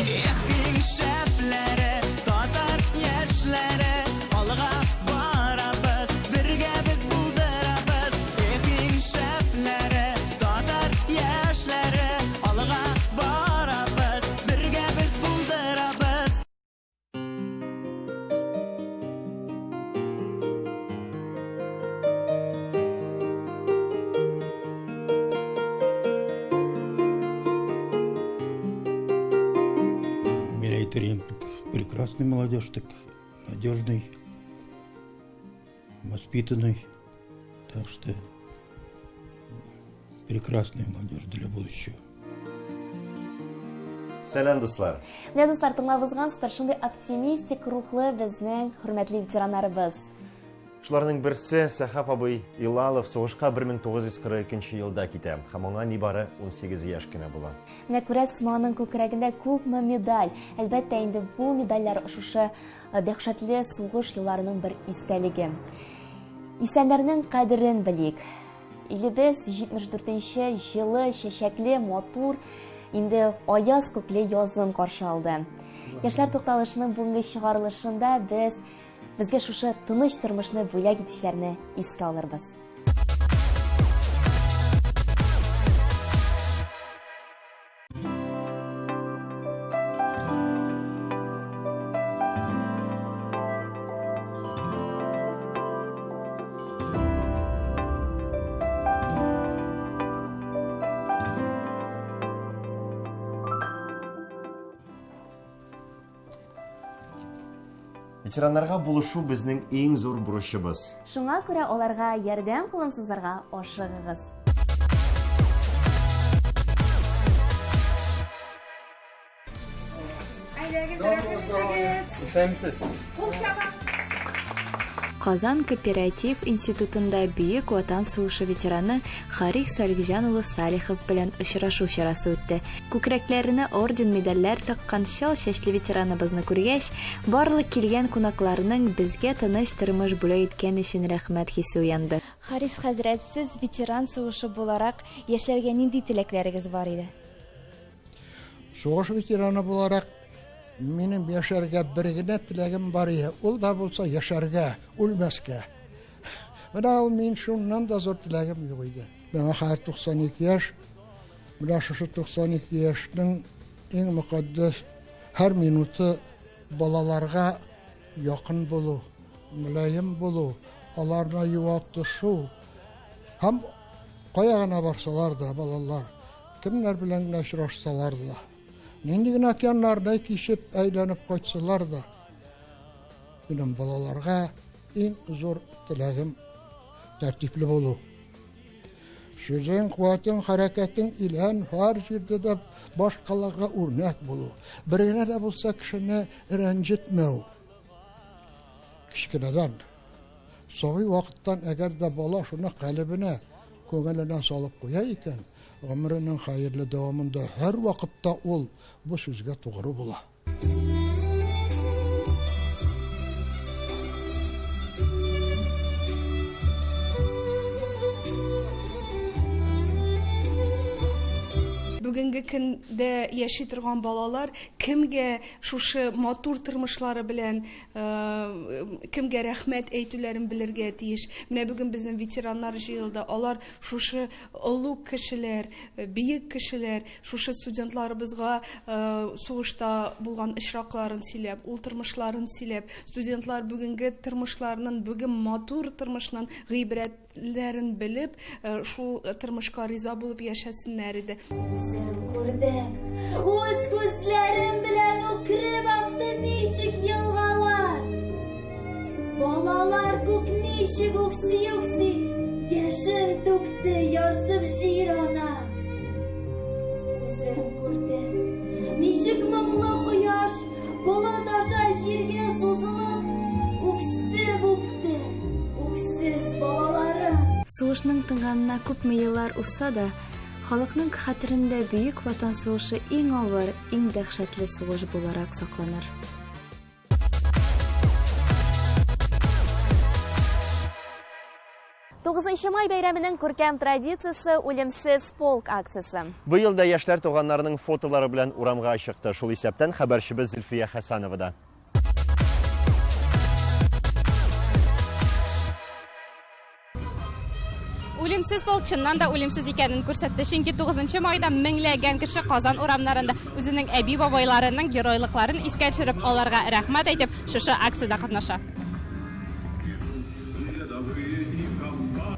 Эх, иң шәпләре, татар яшьләре, алга барабыз, бергә без булдырабыз. Эх, иң шәпләре, татар яшьләре, алга барабыз, бергә без булдырабыз. Мин әйтер идем, прекрасный молодежь, так надежный, воспитанный. Так что прекрасная молодежь для будущего. Сәлам, дуслар! Менә, дуслар, тыңлап узгансыздар, шундый оптимистик рухлы безнең хөрмәтле ветераннарыбыз. Шуларның берсе Сәхап абый Илалов сугышка 1942 елда китә һәм аңа нибары 18 яшь кенә була. Менә күрәсезме, аның күкрәгендә күпме медаль. Әлбәттә инде бу медальләр шушы э, дәһшәтле сугыш елларының бер истәлеге. Исәннәрнең кадерен белик. Илебез 74 нче җылы, чәчәкле, матур, инде аяз күкле язын каршы алды. Яшьләр тукталышының бүгенге чыгарылышында без безгә шушы тыныч тормышны бүләк итүчеләрне искә алырбыз. Ветераннарга булышу безнең иң зур бурычыбыз. Шуңа күрә аларга ярдәм кулын сузарга ашыгыгыз. Исәнмесез. Кул чабам. Казан кооператив институтында Бөек Ватан сугышы ветераны Харих Сәлгҗан улы Салихов белән очрашу чарасы үтте. Күкрәкләренә орден-медальләр таккан чал чәчле ветераныбызны күргәч, барлык килгән кунакларның безгә тыныч тормыш бүләк иткән өчен рәхмәт хисе уянды. Харис хәзрәт, сез ветеран сугышы буларак, яшьләргә нинди теләкләрегез бар иде? Сугыш ветераны буларак, минем яшәргә бер генә теләгем бар иде. Ул да булса яшәргә, үлмәскә. Менә ул мин шуннан да зур теләгем юк иде. Миңа хәзер 92 яшь. Менә шушы 92 яшьнең иң мөкатдәс һәр минуты балаларга якын булу, мөлаем булу, аларны юатышу һәм кая гына барсалар да балалар Кемнәр белән генә очрашсалар да, нинди генә океаннарны кичеп әйләнеп кайтсалар да, минем балаларга иң зур теләгем тәртипле булу. Сүзең, куәтең, хәрәкәтең илән һәр җирдә дә башкаларга үрнәк булу. Бер генә дә булса кешене рәнҗетмәү. Кечкенәдән Сабый вакыттан әгәр дә бала шуны калебенә, күңеленә салып куя икән, гомеренең хәерле дәвамында һәрвакытта ул бу сүзгә тугры була. Бүгенге көндә яши торган балалар кемгә шушы матур тормышлары белән кемгә рәхмәт әйтүләрен белергә тиеш. Менә бүген безнең ветераннар җыелды. Алар шушы олуг кешеләр, бөек кешеләр, шушы студентларыбызга сугышта булган очракларын сөйләп, ул тормышларын сөйләп, студентлар бүгенге тормышларының, бүген матур тормышның гыйбрәт Ләрен белеп, шул тормышка риза булып яшәсеннәр иде. Үзем күрдем, үз күзләрем белән үкереп акты ничек елгалар. Балалар күк ничек үкси-үкси яшен түкте ярсып җир ана. Үзем күрдем, ничек моңлы кояш Болыт аша җиргә сузылып, үксеп үпте, үксез балаларын. Сугышның тынганына күпме еллар узса да, халыкның хәтерендә Бөек Ватан сугышы иң авыр, иң дәһшәтле сугыш буларак сакланыр. 9 май бәйрәменең күркәм традициясе Үлемсез полк акциясе. Быел да яшьләр туганнарының фотолары белән урамга чыкты. Шул исәптән хәбәрчебез Зөлфия Хәсәнова да. Үлемсез полк чыннан да үлемсез икәнен күрсәтте. Чөнки 9 майда меңләгән кеше Казан урамнарында үзенең әби-бабайларының геройлыкларын искә төшереп, аларга рәхмәт әйтеп, шушы акциядә катнаша.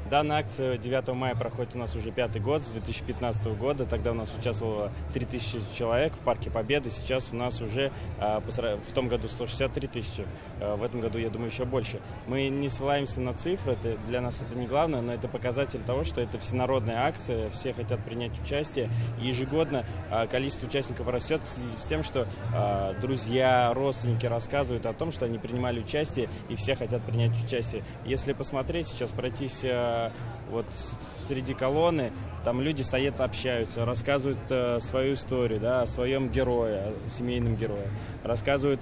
Данная акция 9 мая проходит у нас уже пятый год, с 2015 года. Тогда у нас участвовало 3000 человек в Парке Победы. Сейчас у нас уже в том году 163 тысячи, в этом году, я думаю, еще больше. Мы не ссылаемся на цифры, для нас это не главное, но это показатель того, что это всенародная акция, все хотят принять участие. И ежегодно количество участников растет в связи с тем, что друзья, родственники рассказывают о том, что они принимали участие, и все хотят принять участие. Если посмотреть сейчас, пройтись вот среди колонны, там люди стоят, общаются, рассказывают свою историю, да, о своем герое, о семейном герое, рассказывают,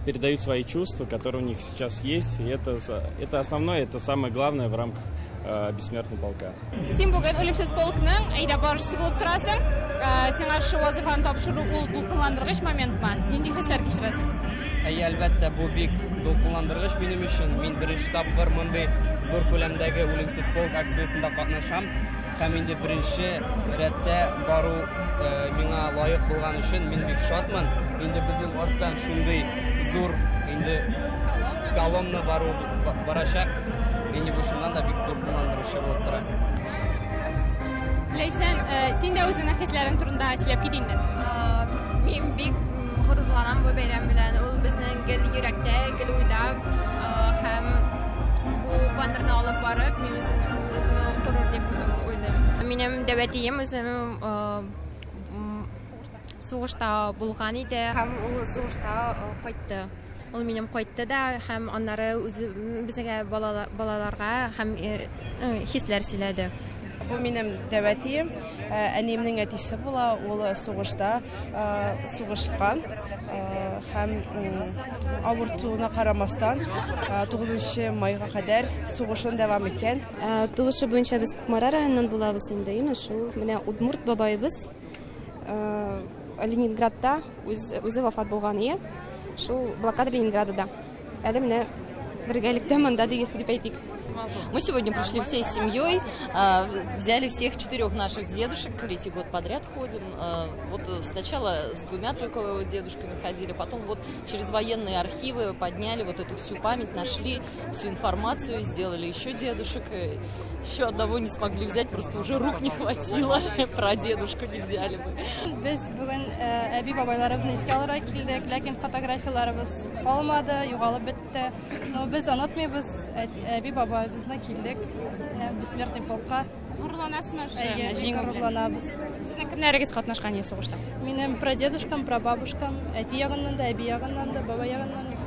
передают свои чувства, которые у них сейчас есть, и это основное, это самое главное в рамках Бессмертного полка. Син бүген Үлемсез полкның әйдәп баручысы булып торасың. Сиңа шушы вазифаны тапшыру ул дулкынландыргыч моментмы? Нинди хисләр кичерәсең? Әйе, әлбәттә, бу бик дулкынландыргыч минем өчен. Мин беренче тапкыр мондый зур күләмдәге Үлемсез полк акциясендә катнашам. Һәм инде беренче рәттә бару миңа лаек булган өчен мин бик шатмын. Инде безнең арттан шундый зур инде колонна бару барачак. Инде бу чыннан да бик дулкынландыручы булып тора. Ләйсән, син дә үзеңнең хисләрең турында сөйләп кит инде. Мин бик горурланам бу бәйрәм белән. Ул безнең гел йөрәктә, гел уйда. Һәм бу баннерны алып барып, мин үземне горур дип уйлыйм. Минем дәү әтием үзем сугышта булган иде. Һәм ул сугышта кайтты. Ул минем кайтты да һәм аннары үзе безгә балаларга һәм хисләр сөйләде. Бу минем дәү әтием, әниемнең әтисе була, ул сугышта сугышкан һәм авыртуына карамастан 9 майга кадәр сугышын дәвам иткән. Тулышы буенча без Кукмара районыннан булабыз инде. Инде шул менә удмурт бабайыбыз Ленинградта үзе вафат булган ие. Шул блокада Ленинграда. Әле менә бергәлектә монда дип әйтик. Мы сегодня пришли всей семьей, взяли всех 4 наших дедушек, третий год подряд ходим. Вот сначала с 2 только дедушками ходили, потом вот через военные архивы подняли вот эту всю память, нашли всю информацию, сделали еще дедушек. Еще одного не смогли взять, просто уже рук не хватило, прадедушку не взяли бы. Без бүген әби бабайларыбызны искә алырга килдек, ләкин фотографияларыбыз калмады, югалып бетте. Но без онытмыйбыз, әби бабайыбызны килдек, Бессмертный полкка. Горурланасызмы шушы Әйе, бик җиңү белән? горурланабыз. Сезнең кемнәрегез катнашкан сугышта? Минем прадедушкам, прабабушкам, әти ягыннан да, әби ягыннан да, баба ягыннан да.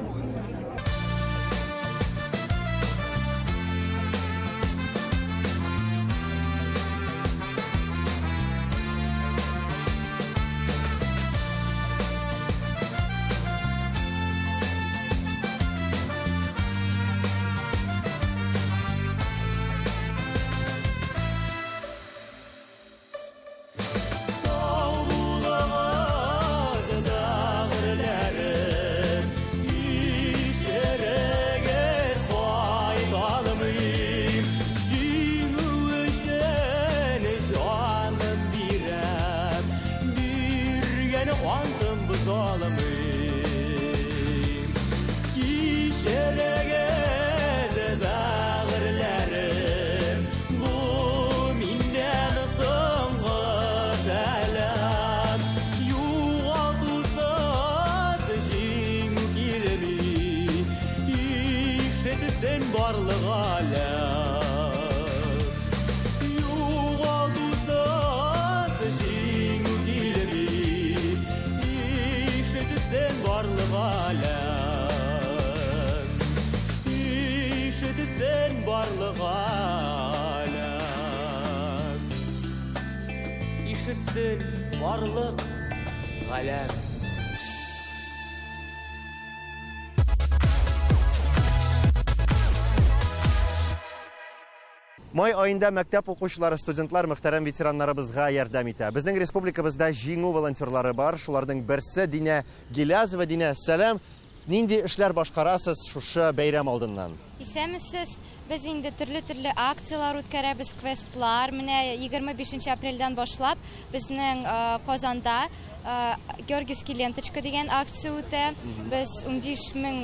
Ишетсен барлык галәм. Май аенда мәктәп укучылары, студентлар мөхтәрәм ветераннарыбызга ярдәм итә. Безнең республикабызда Җиңү волонтерлары бар. Шуларның берсе Динә Гилязова. Динә, сәлам. Нинди эшләр башкарасыз шушы бәйрәм алдыннан? Исәнмесез. Без инде төрле-төрле акцияләр үткәрәбез, квестлар. Менә 25 апрельдән башлап безнең Казанда Георгиевский ленточка дигән акция үтә. Без 15 мең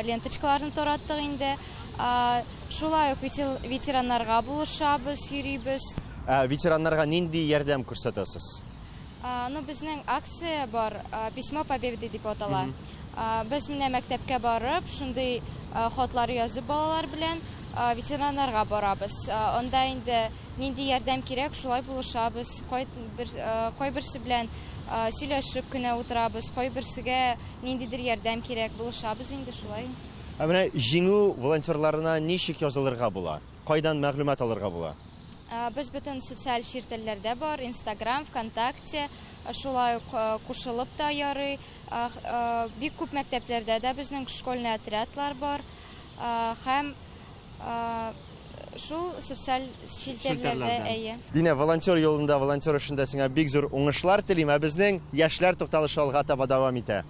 ленточкаларны тараттык инде. Шулай ук ветераннарга булышабыз, йөрибез. Ә ветераннарга нинди ярдәм күрсәтәсез? Ну, безнең акция бар, Письмо Победы дип атала. Без менә мәктәпкә барып, шундый хатлар язып балалар белән ветераннарга барабыз. Анда инде нинди ярдәм кирәк, шулай булышабыз. Кайберсе белән сөйләшеп кенә утырабыз, кайберсегә ниндидер ярдәм кирәк, булышабыз инде шулай. Ә менә Җиңү волонтерларына ничек язылырга була? Кайдан мәгълүмат алырга була? Без бөтен социаль челтәрләрдә бар, Инстаграм, ВКонтакте, шулай ук кушылып та ярый. Бик күп мәктәпләрдә дә безнең школьный отрядлар бар. Һәм шул социаль челтәрләрдә, әйе. Динә, волонтер юлында, волонтер эшендә сиңа бик зур уңышлар телим. Ә безнең яшьләр тукталышы алга таба дәвам итә.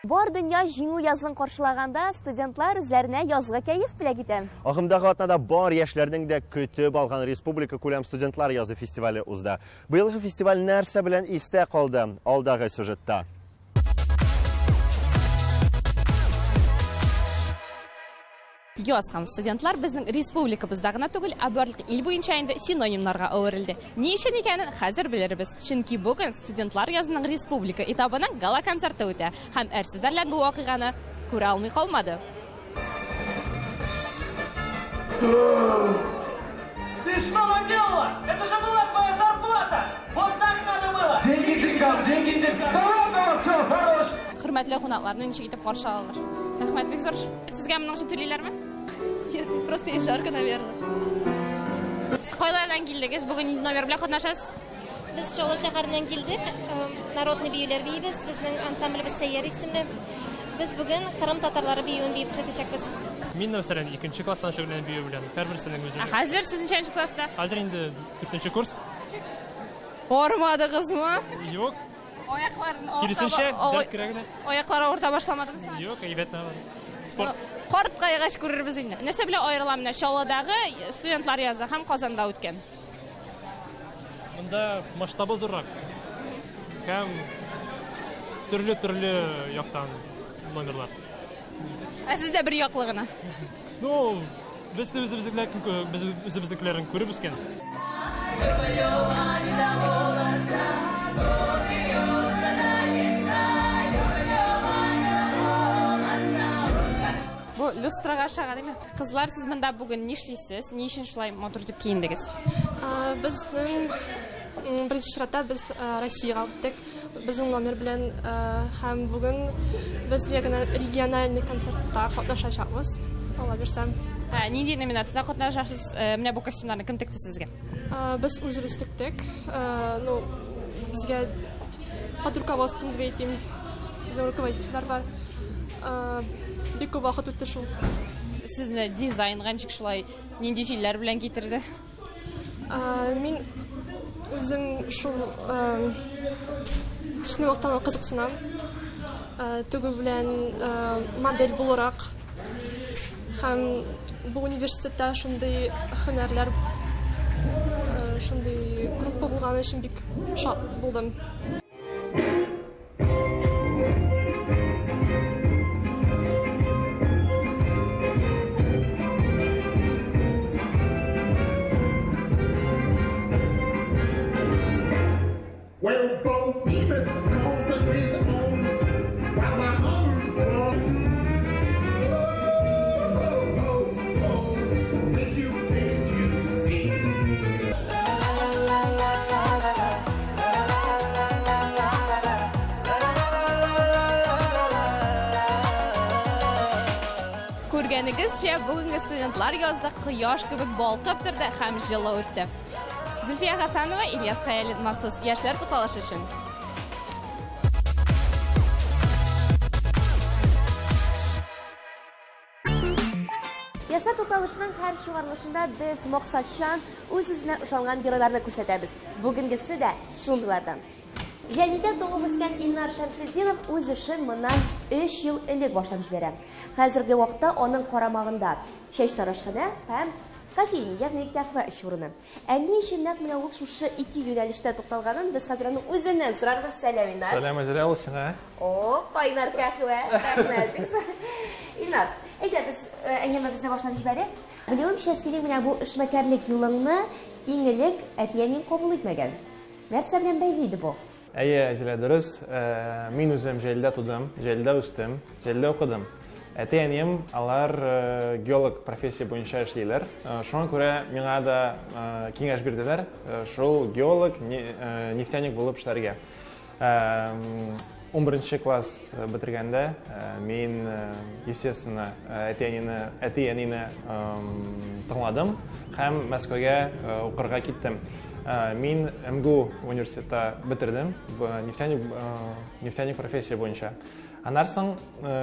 Бар дөнья җиңү язын каршылаганда, студентлар үзләренә язгы кәеф бүләк итә. Агымдагы атнада бар яшьләрнең дә көтеп алган республика күләм студентлар язы фестивале узды. Быелгы фестиваль нәрсә белән истә калды? Алдагы сюжетта. Яз һәм студентлар безнең республикабызда гына түгел, ә барлык ил буенча инде синонимнарга әверелде. Ни өчен икәнен хәзер белербез. Чөнки бүген студентлар язының республика этабының гала-концерты үтә һәм әрсезләр белән бу вакыйганы күрә алмый калмады. Ты что наделала? Это же была твоя зарплата! Вот так надо было! Деньги деньгам, деньги деньгам. Да ладно, все, хорош! Хөрмәтле кунакларны ничек итеп каршы алалар. Рәхмәт, бик зур. Сезгә моның өчен түлиләрме? Нет, просто есть жарко, наверное. Сез кайлардан килдегез? Бүген нинди номер белән катнашасыз? Без Чаллы шәһәреннән килдек. Народный биюләр биибез. Безнең ансамблебез Сәйяр исемле. Без бүген Кырым татарлары биюен биеп күрсәтәчәкбез. Мин, мәсәлән, икенче класстан шөгыльләнәм бию белән. Һәрберсенең Ә үзенең. хәзер сез ничәнче класста? Хәзер инде дүртенче курс. Бармадыгызмы? Юк. Аякларын авырта Киресенчә, дәрт керә генә. Аяклар авырта башламадымы соң? Юк, әйбәт алар. Спорт. Карт кайгач күрербез инде. Нәрсә белән аерыла менә Чаллыдагы студентлар язы һәм Казанда үткән? Монда масштабы зуррак. Һәм төрле-төрле яктан номерлар. Ә сездә бер яклы гына. Ну, без дә үзебезнекеләр, без үзебезнекеләрен күреп үскән. Бу люстрага ошаган име? Кызлар, сез монда бүген нишлисез? Ни өчен шулай матур итеп киендегез? Безнең беренче чиратта без Россиягә үттек. Безнең номер белән һәм бүген без региональный концертта катнашачакбыз. Алла бирсә. Ә, нинди номинациядә катнашасыз? Менә бу костюмнарны кем текте сезгә? Без үзебез тектек. Ну, безгә под руководством дип әйтим. Безнең руководительләр бар. Бик күп вакыт үтте шул. Сезне дизайнга ничек шулай, нинди җилләр белән китерде? Мин үзем шул кечкенә вакыттан ук кызыксынам. Тегү белән модель буларак һәм бу университетта шундый һөнәрләр шундый группа булганы өчен бик шат булдым. Күргәнегезчә, бүгенге студентлар язы кояш кебек балкып торды һәм җылы үтте. Зөлфия Хасанова, Ильяс Хәялин махсус яшьләр тукталышы өчен. Яшьләр тукталышының һәр чыгарылышында без максатчан, үз-үзенә ышанган геройларны күрсәтәбез. Бүгенгесе дә шундыйлардан. Җәлилдә туып үскән Илнар Шәмсетдинов үз эшен моннан өч ел элек башлап җибәрә. Хәзерге вакытта аның карамагында чәчтарашханә һәм кофейня, ягъни кафе эш урыны. Ә ни өчен нәкъ менә ул шушы ике юнәлештә тукталганын без хәзер аның үзеннән сорарбыз. Сәлам, Илнар. Сәлам, Әзилә, ул сиңа. О, кайнар кәһвә. Рәхмәт. Илнар, әйдә без э, әңгәмәбезне башлап җибәрик. Белүемчә, синең менә бу эшмәкәрлек юлыңны иң элек әти-әниең кабул итмәгән. Нәрсә белән бәйле иде бу? Әйе, Әзилә, дөрес. Мин үзем Җәлилдә тудым, Җәлилдә үстем, Җәлилдә укыдым. Әти-әнием, алар геолог профессия буенча эшлиләр. Шуңа күрә миңа да киңәш бирделәр, шул геолог, нефтяник булып эшләргә. 11 класс бетергәндә мин, естественно, әти-әнине әти-әнине тыңладым һәм Мәскәүгә укырга киттем. Мин МГУ университетта бетердем, нефтяник нефтяник профессия буенча. Аннан соң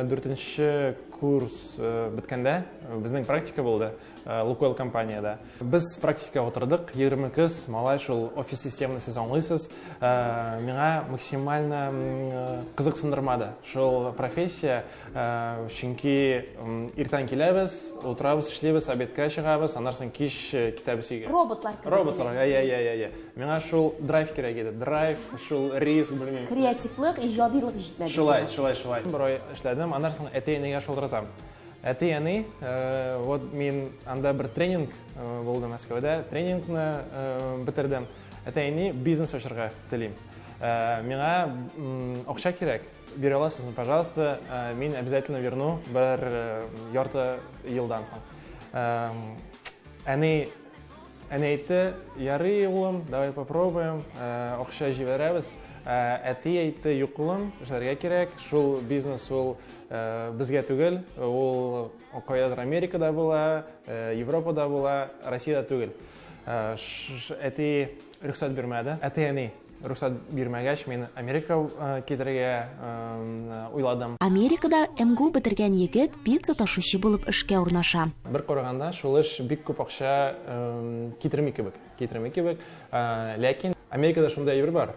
дүртенче курс беткәндә безнең практика булды Лукойл компаниядә. Без практикага утырдык, 20 кыз, малай шул офис системаны сез аңлыйсыз. Миңа максимально кызыксындырмады шул профессия, чөнки иртән киләбез, утырабыз, эшлибез, обедка чыгабыз, аннан соң кич китәбез өйгә. Роботлар кебек. Роботлар, әйе, әйе, әйе, әйе. Миңа шул драйв кирәк иде. Драйв, шул риск, белмим. Креативлык, иҗадилык җитмәде. Шулай, шулай, шулай. Бер ай эшләдем, аннан соң әти-әнигә шалтыратам. Әти, әни, вот мин анда бер тренинг булды Мәскәүдә, тренингны бетердем. Әти, әни, бизнес ачарга телим. Миңа акча кирәк, бирә аласызмы, пожалуйста, мин обязательно верну бер ярты елдан соң. Әни Әни әйтте, ярый, улым, давай попробуем, акча җибәрәбез. Әти әйтте, юк, улым, эшләргә кирәк, шул бизнес ул безгә түгел, ул кайдадыр Америкада була, Европада була, Россиядә түгел. Әти рөхсәт бирмәде. Әти-әни Рөхсәт бирмәгәч, мин Америкага китәргә уйладым. Америкада МГУ бетергән егет пицца ташучы булып эшкә урнаша. Бер караганда, шул эш бик күп акча китерми кебек, китерми кебек. Ләкин Америкада шундый әйбер бар,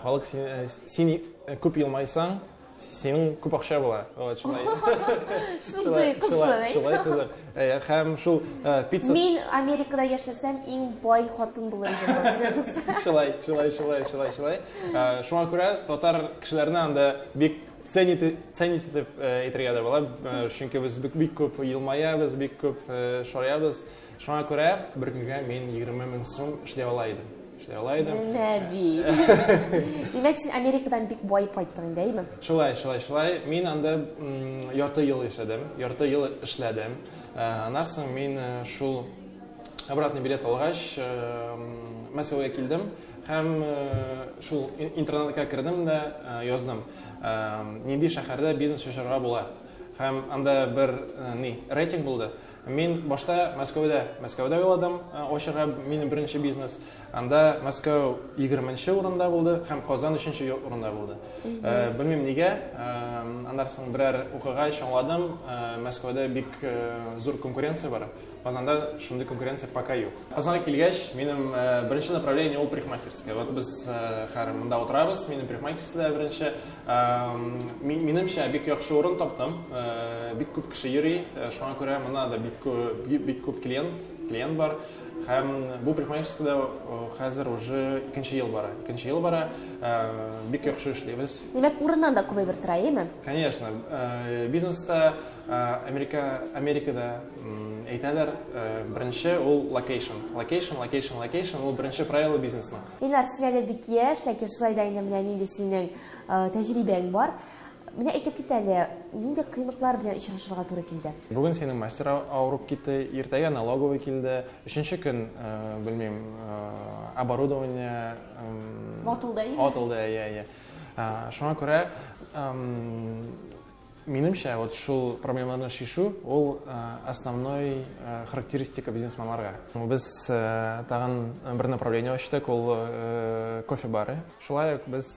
халык син күп елмайсаң, Синең күп акча була. Вот шулай. Шундый кызык. Шулай кызык. Һәм шул пицца Мин Америкада яшәсәм, иң бай хатын булыр идем. Шулай, шулай, шулай, шулай, шулай. Шуңа күрә татар кешеләрне анда бик ценить, ценить итеп әйтергә дә була. Чөнки без бик күп елмаябыз, бик күп шаярабыз. Шуңа күрә бер көнгә мин 20 мең сум эшли ала идем. Эшли ала идем. Менә бит. Димәк, син Америкадан бик баеп кайттың инде, әйеме? Шулай, шулай, шулай. Мин анда ярты ел яшәдем, ярты ел эшләдем. Аннан соң мин шул обратный билет алгач, Мәскәүгә килдем һәм шул интернетка кердем дә яздым. Нинди шәһәрдә бизнес ачарга була? Һәм анда бер ни, рейтинг булды. Мин башта Мәскәүдә, Мәскәүдә уйладым ачырга минем беренче бизнес. Анда Мәскәү 20 урында булды һәм Казан 3 урында булды. Белмим нигә, аннан соң берәр укыгач аңладым, Мәскәүдә бик зур конкуренция бар. Казанда шундый конкуренция пока юк. Казанга килгәч, минем беренче направление ул парикмахерская. Вот без хәзер монда утырабыз, минем парикмахерская беренче. Минемчә, бик яхшы урын таптым. Бик күп кеше йөри, шуңа күрә монда да бик күп, бик күп клиент, клиент бар. Һәм бу парикмахерскийда хәзер уже икенче ел бара. Икенче ел бара. Бик яхшы эшлибез. Димәк, урыннан да күп әйбер тора, әйеме? Конечно. Бизнеста Америка, Америкада әйтәләр, беренче ул локейшн. Локейшн, локейшн, локейшн, ул беренче правило бизнесның. Илнар, син әле бик яшь, ләкин шулай да инде менә нинди синең тәҗрибәң бар. Менә әйтеп кит әле, нинди кыенлыклар белән очрашырга туры килде? Бүген синең мастер авырып китте, иртәгә налоговый килде, өченче көн, белмим, оборудование ватылды. Ватылды, әйе, әйе. Шуңа күрә Минемчә, вот шул проблемаларны чишү, ул основной характеристика бизнесменларга. Без тагын бер направление ачтык, ул кофе бары. Шулай ук без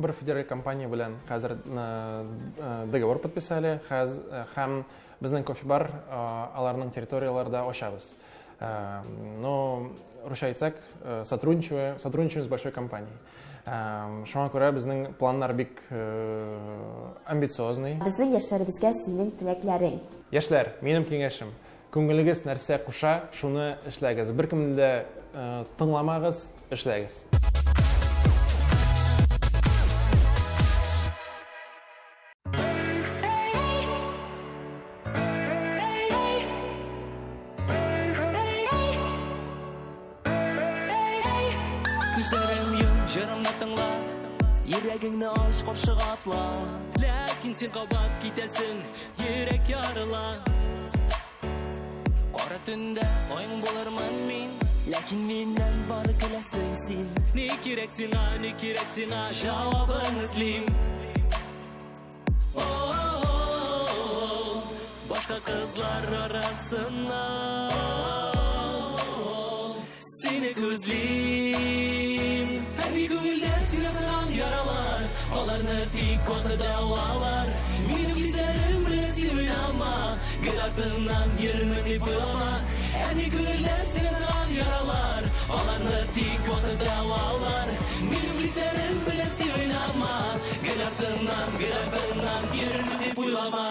бер федераль компания белән хәзер договор подписали, һәм безнең кофе бар аларның территорияләрдә ачабыз. Но, русча әйтсәк, сотрудничаем, сотрудничаем с большой компанией. Шуңа күрә безнең планнар бик амбициозный. Безнең яшьләребезгә синең теләкләрең. Яшьләр, минем киңәшем, күңелегез нәрсә куша, шуны эшләгез. Беркемне дә тыңламагыз, эшләгез. Күзләрем йом, җырымны тыңла, йөрәгеңне ач, каршыга атла. Ләкин син кабат китәсең, йөрәк ярыла. Кара төндә аең булырмын мин, ләкин миннән бары көләсең син. Ни кирәк сиңа, ни кирәк сиңа, җавабын эзлим. Башка кызлар арасыннан сине күзлим. Һәр күңелдә син ясаган яралар, аларны тик вакыт дәвалар. Минем хисләрем белән син уйнама, гел артыңнан йөрермен дип уйлама. Әни күңелдә син ясаган яралар, аларны тик вакыт дәвалар. Минем хисләрем белән син уйнама, гел артыңнан, гел артыңнан йөрермен дип уйлама.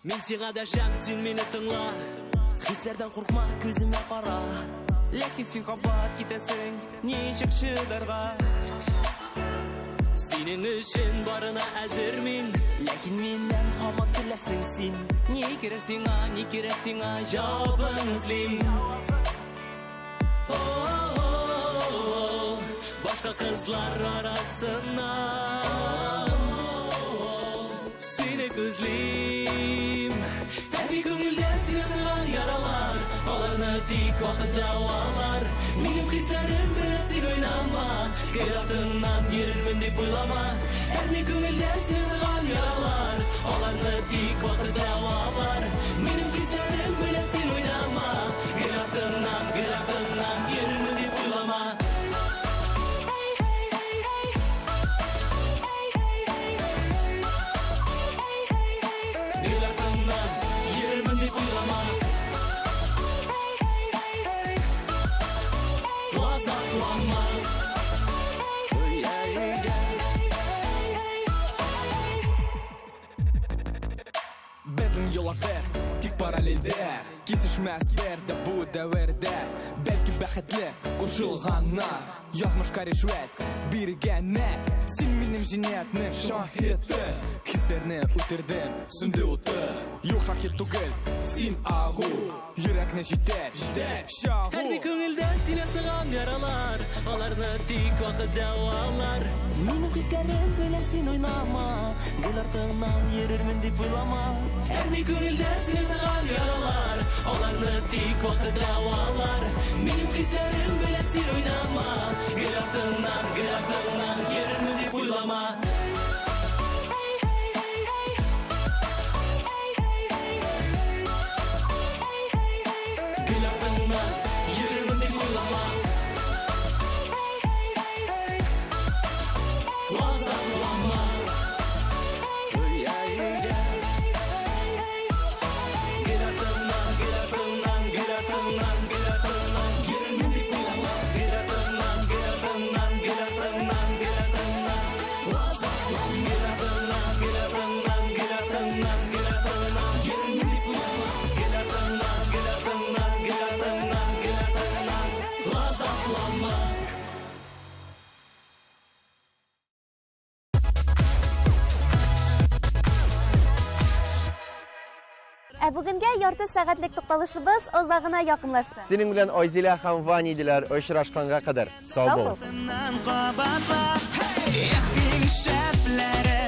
Мин сиңа дәшәм, син мине тыңла. Хисләрдән куркма, күземә кара. Ләкин син кабат китәсең, ничек чыдарга? Синең өчен барына әзер мин. Ләкин миннән һаман көләсең син. Ни кирәк сиңа, ни кирәк сиңа, җавабын эзлим. Башка кызлар арасыннан сине күзлим. Әби күңелдә сине сыган яралар, аларны тик вакыт дәвалар. Минем хисләрем белән син уйнама, гел артыңнан йөрермен дип уйлама. Әрни күңелдә сине сыган яралар, аларны тик вакыт дәвалар. Минем хисләрем белән син уйнама, гел артыңнан, гел артыңнан йөрермен дип уйлама. Гел артыңнан йөрермен дип уйлама. Газапланма. Безнең юллар бер, тик параллельдә Кисешмәс бер дә бу дәвердә Бәлки бәхетле кушылганнар Язмышка ришвәт биргәннәр Син минем җинаятьнең шаһиты Хисләрне үтердем, сүнде уты. Юк, шаһит түгел, син агу. Йөрәкне җитәр, җитәр, чагу. Әрни күңелдә син ясаган яралар, аларны тик вакыт дәвалар. Минем хисләрем белән син уйнама, гел артыңнан йөрермен дип уйлама. Әрни күңелдә син ясаган яралар, аларны тик вакыт дәвалар. Минем хисләрем белән син уйнама, гел артыңнан, гел артыңнан йөрермен дип уйлама. Гел артыңнан йөрермен дип уйлама. Газаплама. Гел артыңнан, гел артыңнан, гел артыңнан, гел артыңнан йөрермен дип уйлама. Гел артыңнан, гел артыңнан, гел артыңнан, гел артыңнан. Газаплама. Гел артыңнан, гел артыңнан, гел артыңнан, гел артыңнан йөрермен дип уйлама. Гел артыңнан, гел артыңнан, гел артыңнан, гел артыңнан. Газаплама. Ә бүгенгә ярты сәгатьлек тукталышыбыз азагына якынлашты. Синең белән Айзилә һәм Ваня иделәр. Очрашканга кадәр. Сау бул. Эх, иң шәпләре.